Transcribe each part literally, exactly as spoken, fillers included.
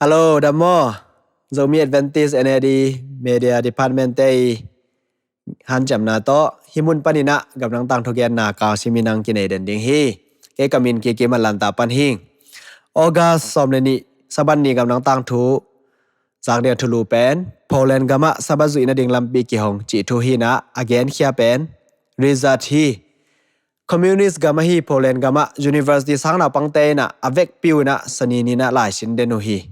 Hello, dam maw? Zomi Adventist N A D Media Department te i hanciamna tawh hih mun panin ah gamdang tangthu genna kalsim in ang kinei den ding hi. Kei ka min Kiki Manlanta pan hi. August sawm le nih, Sabbath ni gamdang tangthu zak ding a thulu pen Poland gamah Sabbath zuih nading lampi kihong cih thu hi in ah, a genkhia pen Richard hi. Communist gam ahi Poland gamah university sang naupangte in ah a vekpi uh in ah Sani ni in ah laisin den uh hi.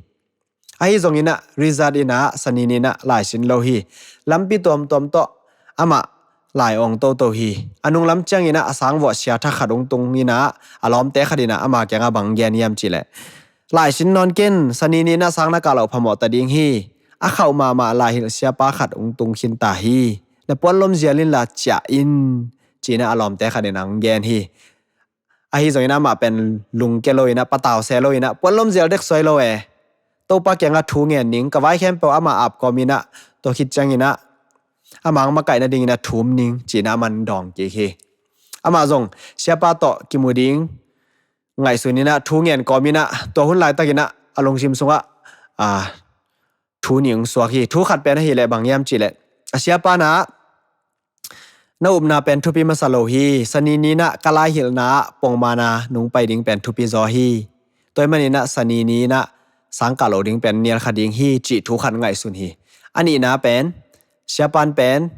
Ahi zongin ah Richard in ah Sani ni in ah laisin lo hi. Lampi tuamtuam tawh amah lai awng toto hi. A nunglam ciangin ah a sang vuah sia thak khat hong tung in ah a lawmte khat in ah ama kiangah bang gen hiam cih leh, laisin nawn ken, Sani ni in ah sang na kah loh phamawh ta ding hi. A khauh mahmah laihilh siapa khat hong tung khin ta hi. Na puanlom zial inla ciah in, ci in ah a lawmte khat in ah hong gen hi. Ahi zongin ah amah pen lungkia lo in ah, patau se lo in ah, puanlom zial dek suai lo e. Topa kiangah thu ngen ning, ka vai khempeuh amah ap kawm in ah, tua khit ciangin ah amah hong makaih nadingin ah thum ning, ci in ah aman dawng kik hi. Amah zong siapa tawh kimu ding ngaihsun in ah thu ngen kawm in ah, tua hun laitakin ah a lungsim sungah, ah, thu nih hong suak hi. Thu khat pen ahih leh bang hiam cih leh, a siapa in ah, na upna pen thupi masa lo hi. Sani ni in ah ka laihilhna ah pongmana nong pai ding pen thupi zaw hi. Tua ahih manin ah Sani ni in ah sang kah loh ding pen nial kha ding hi, cih thu khat ngaihsun hi. A nihna pen, siapa in pen,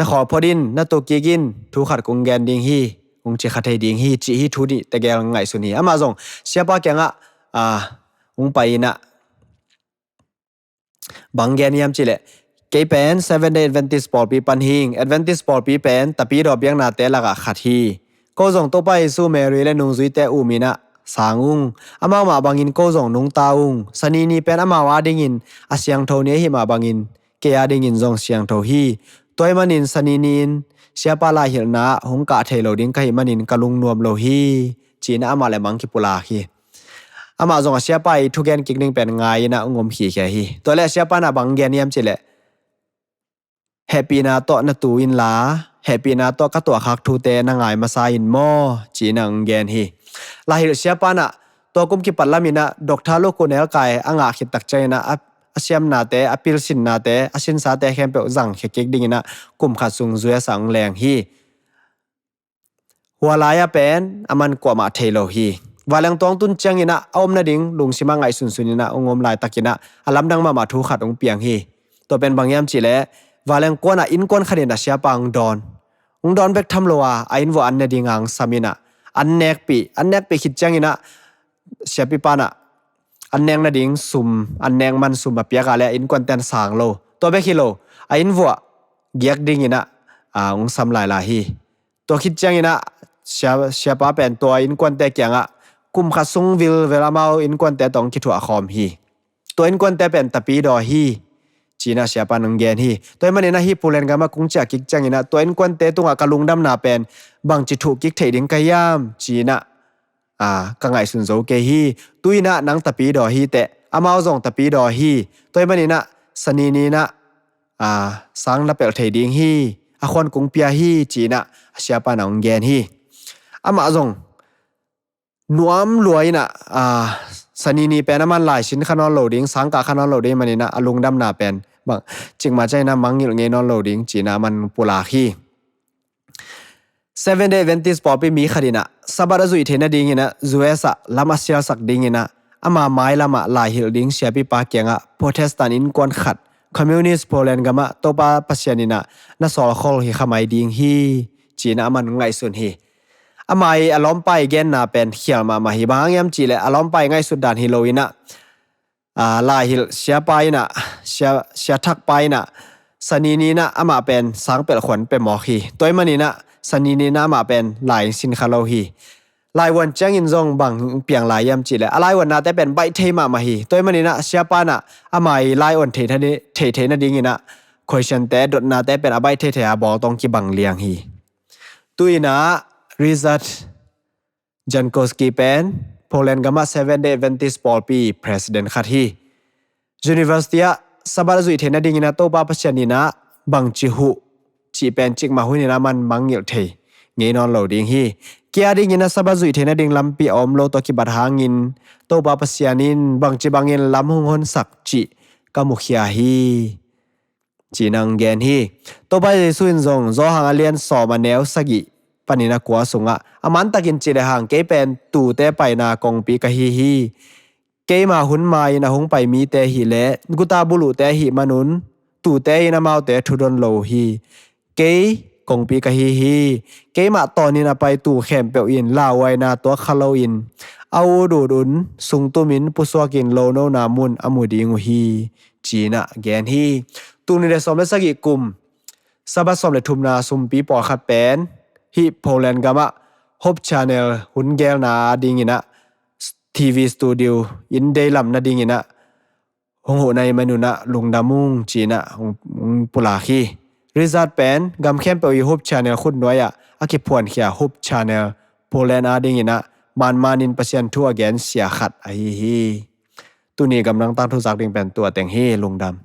na khawl phot in, na tuk kik in, thu khat kong gen ding hi, kong ci kha thei ding hi, cih hi. Thu nih tegel ngaihsun hi. Amah zong siapa kiangah, ah, hong pai in ah bang gen hiam cih leh, kei pen Seventh Day Adventist pawlpi pan hing. Adventist pawlpi pen Tapidaw biaknate lakah khat hi. Ko zong Topa Jesu, Mary le nungzuite um in ah sang ung. Amau mah bangin ko zong nungta ung. Sani ni pen amau adingin a siangtho ni ahih mah bangin kei adingin zong siangtho hi. Tua ahih manin Sani ni in siapa laihilhna ah hong kah thei lo ding ka hih manin ka lungnuam lo hi, ci in ah amah le mah hong kipulak hi. Amah zong a siapa i thugen kik ding pen ngai in ah hong om khiakhia hi. Tua leh a siapa in ah bang gen hiam cih leh, hehpihna tawh na tu inla, hehpihna tawh ka tuahkhak thute na ngai masa in maw, ci in ah hong gen hi. Laihilh siapa in ah tua kum kipat lam in ah Doctor Luke Kunel kai a ngah khit tak ciangin ah a, a siamnate, a pilsinnate, a sinsate khempeuh zangkhia kik dingin ah kum khat sung U S A hong leng hi. Hua lai-ah pen aman kuamah thei lo hi. Vanleng tuang tun ciangin ah a om nading lungsim ah ngaihsunsun in ah hong om laitakin ah a lamdang mahmah thu khat hong piang hi. Tua pen bang hiam cih leh, vanleng kuan ah innkuan khat in ah siapa hong dawn. Hong dawn bek tham lo a, a inn vuah an ne ding a hong sam in ah, an nekpih, an nekpih khit ciangin ah siapipa in ah an nek nading sum, an nek man sum a piak a leh a innkuante in sang lo. Tua bek hi lo, a inn vuah giak dingin ah, ah, hong sam lailai hi. Tua khit ciangin ah sia-, siapa pen tua innkuante kiangah kum khat sung vilvel amau innkuante tawh hong kithuah khawm hi. Tua innkuante pen Tapidaw hi, ci in ah siapa in hong gen hi. Tua ahih manin ah hih Poland gamah kong ciah kik ciangin ah tua innkuante tungah ka lungdamna pen bangci thuh kik theih ding ka hiam, ci in ah, ah, ka ngaihsun zo kei hi. Tu in ah nang Tapidaw hi teh, amau zong Tapidaw hi. Tua ahih manin ah Sani ni in ah, ah, sang na pelh thei ding hi, a khuan kong pia hi, ci in ah a siapa in ah hong gen hi. Amah zong nuam lua in ah, ah, Sani ni pen aman laisin kha nawn lo ding, sang kah kha nawn lo ding manin ah a lungdamna pen bang, cikmah ciangin ah mangngilh ngei nawn lo ding, ci in ah aman pulak hi. Seventh Day Adventist pawlpi mi khat in ah Sabbath a zuih theih nadingin ah U S A lam a sialsak dingin ah ama mailam ah laihilh ding siapipa kiangah Protestant innkuan khat, Communist Poland gamah Topa Pasian in ah na sawlkhol hi kha mai ding hi, ci in ah aman ngaihsun hi. Ama i a lawmpa i genna pen khial mahmah hi. Bang hang hiam cih leh a lawmpa i ngaihsut dan hi lo in ah, ah, laihilh siapa in ah, sia, siathakpa in ah Sani ni in ah amah pen sang pelh khuan pia mawk hi. Tua ahih manin ah Sani ni in ah amah pen lai sin kha lo hi. Laivuan ciangin zong bang piang lai hiam cih leh, a laivuannate pen baih thei mahmah hi. Tua ahih manin ah siapa in ah ama i lai on thei, thei, thei nadingin ah question-te, dotnate pen a baih thei thei a bawl tawh kibang liang hi. Tu in ah Richard Jankowski pen Poland gamah Seventh Day Adventist pawlpi president khat hi. University ah Sabbath a zuih theih nadingin ah Topa Pasian in ah bangci huh cih pen cikmah hun in ah aman mangngilh thei. ngei nawn lo ding hi. Kei a dingin a Sabbath zuih theihna ding lampi a om lo tawh kibat hangin Topa Pasian in bangci bangin lam hong honsak cih ka mukhia hi, ci-in hong gen hi. Topa Jesu in zong Johan a lian sawm a neu sagih panin a kua sungah, a mantakin cih lehang kei pen tuute paina kongpi ka hi hi. Keima hun ma-in a hong pai mite ahih leh guta buluhte ahih manun tuute in amaute thudon lo uh hi. Kei kongpi ka hi hi. Keimah tawnin a pai tuu khempeuh in lauhuaina tuak kha loin a ut ut un sungtumin pusuakin lonona mun a mu ding uh hi, ci-in a gen hi. Tul nih le sawm le sagih kum Sabbath sawm le thumna sumpi pawlkhat pen hih Poland gamah Hope Channel hun gelna dingin a T V studio in deilam nadingin a hong huhna ahih manun a lungdam ung ci-in a hong, hong pulak hi. Richard pen gam khempeuh i Hope Channel khutnuai ah a kiphuankhia Hope Channel Poland a dingin a manmanin Pasian thu a gensia khat ahi hi. Tuni gamdang tangthu zak ding pen tua teng hi. Lungdam.